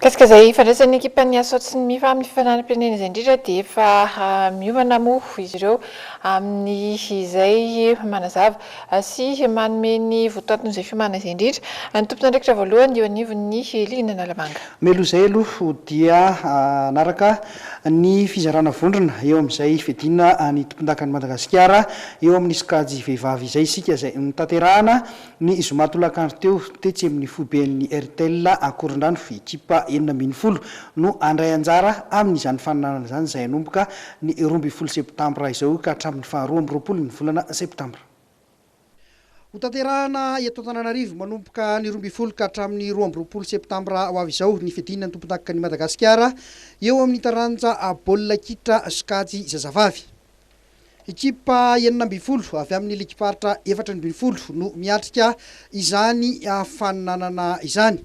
Mikasika izay ifandraisan'ny ekipan'ny Asot sy ny Mifa amin'ny fifaninanam-pirenena izay indrindra dia efa miomana moa izy ireo amin'izay manazava sy manome ny votoatin'izay fiomanana izay indrindra ny tompon'andraikitra voalohany eo anivon'ny ligin'Analamanga. Mialoha izay aloha dia hanaraka ny fizarana vondrona eo amin'izay fiadiana ny tompondakan'i Madagasikara eo amin'ny sokajy vehivavy izay isika izay notanterahana Ny zoma tolakandro teo, tetsy amin'ny foiben'ny Airtel Ankorondrano, ekipa 16 no handray anjara amin'izany faninanana izany izay hanomboka ny 12 septambra izao ka hatramin'ny faha 22 ny volana septambra. Hotanterahana eto Antananarivo manomboka ny 12 ka hatramin'ny 22 septambra ho avy izao ny fiadiana ny tompondakan'i Madagasikara eo amin'ny taranja baolina kitra sokajy zazavavy. Ekipa 16 avy amin'ny ligim-paritra 14 no miatrika izany faninanana izany.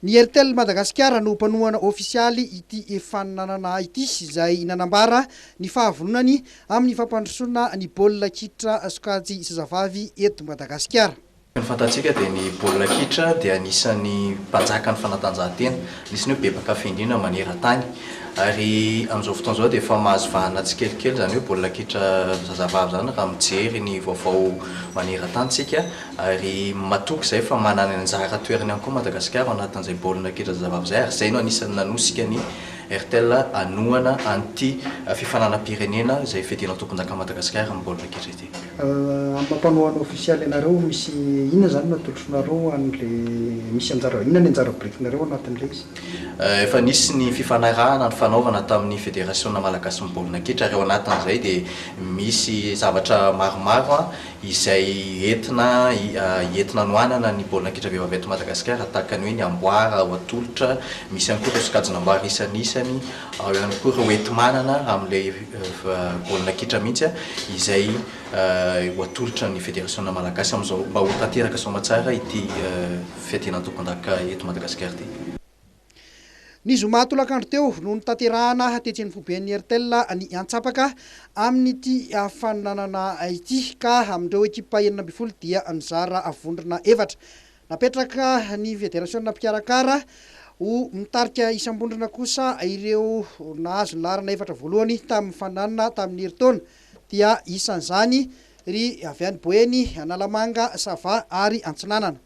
Ny Airtel Madagasikara no mpanohana ofisialy ity faninanana ity izay nanambara ny fahavononany amin'ny fampandrosoana ny baolina kitra sokajy zazavavy eto Madagasikara. Ny fantatsika dia ny baolina kitra dia anisan'ny mpanjakan'ny fanatanjahantena, anisan'ny hoe be mpankafy indrindra maneran-tany. Ary amin'izao fotoana izao dia efa mahazo vahana tsikelikely izany hoe baolina kitra zazavavy izany raha mijery ny vaovao maneran-tany isika. Ary matoky izay fa manana ny anjara toerany ihany koa Madagasikara ao anatin'izay baolina kitra zazavavy izay ary izay no anisan'ny nanosika ny Airtel hanohana an'ity fifaninanam-pirenena izay fiadiana ho tompondakan'i Madagasikara amin'ny baolina kitra ity. Amin'ny maha mpanohana ofisialy anareo, misy inona izany no atolotronareo ho an'ilay misy anjara, inona ny anjara birikinareo anatin'ilay izy? Efa nisy ny fifanarahana nifanaovana tamin'ny Federasiona malagasin'ny baolina kitra ary ao anatin'izay dia misy zavatra maromaro izay entina entina hanohanana ny baolina kitra vehivavy eto Madagasikara tahaka ny hoe ny amboara ho atolotra, misy ihany koa ireo sokajin'amboara isanisany, ao ihany koa ireo enti-manana amin'ilay baolina kitra mihitsy izay ho atolotra ny federasiona malagasy amin'izao mba ho tanteraka soamatsara ity fiadiana ny tompondaka eto Madagasikara ity. Ny zoma tolakandro teo no notanterahana tetsy amin'ny foiben'ny Airtel ny antsapaka amin'ity faninanana ity ka amin'ireo ekipa 16 dia nizara vondrona efatra. Napetraka ny federasiona mpikarakara ho mitarika isam-bondrona kosa ireo nahazo ny laharana efatra voalohany tamin'ny faninanana tamin'ny herintaona dia isan'izany ry avy any Boeny, Analamanga, Sava ary Antsinanana.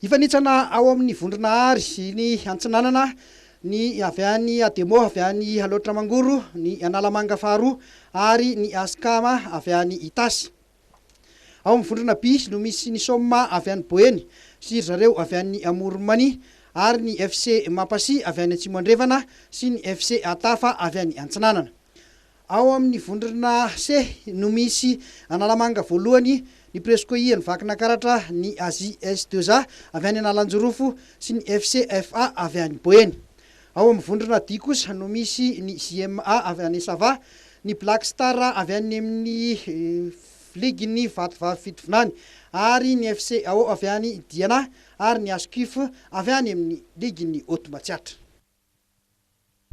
Hifanitsana ao amin'ny vondrona ary ny Antsinanana, ny avy any Ademo avy any Alaotra Mangoro, ny Analamanga faharoa ary ny Askama avy any Itasy. Ao amin'ny vondrona B no misy ny Soma avy any Boeny sy ry zareo avy any Amoron'i Mania ary ny FC Mampasy avy any Atsimo Andrefana sy ny FC Atafa avy any Antsinanana. Ao amin'ny vondrona C no misy Analamanga voalohany, ny Prescoï an'i Vakinankaratra, ny Asie S 2 A avy any Analanjirofo sy ny FCFA avy any Boeny. Ao amin'ny vondrona D kosa no misy ny JMA avy any Sava, ny Black Star avy any amin'ny ligin'ny Vatovavy Fitovinany ary ny FCAO avy any Diana ary ny Ascuf avy any amin'ny ligin'ny Haute Matsiatra.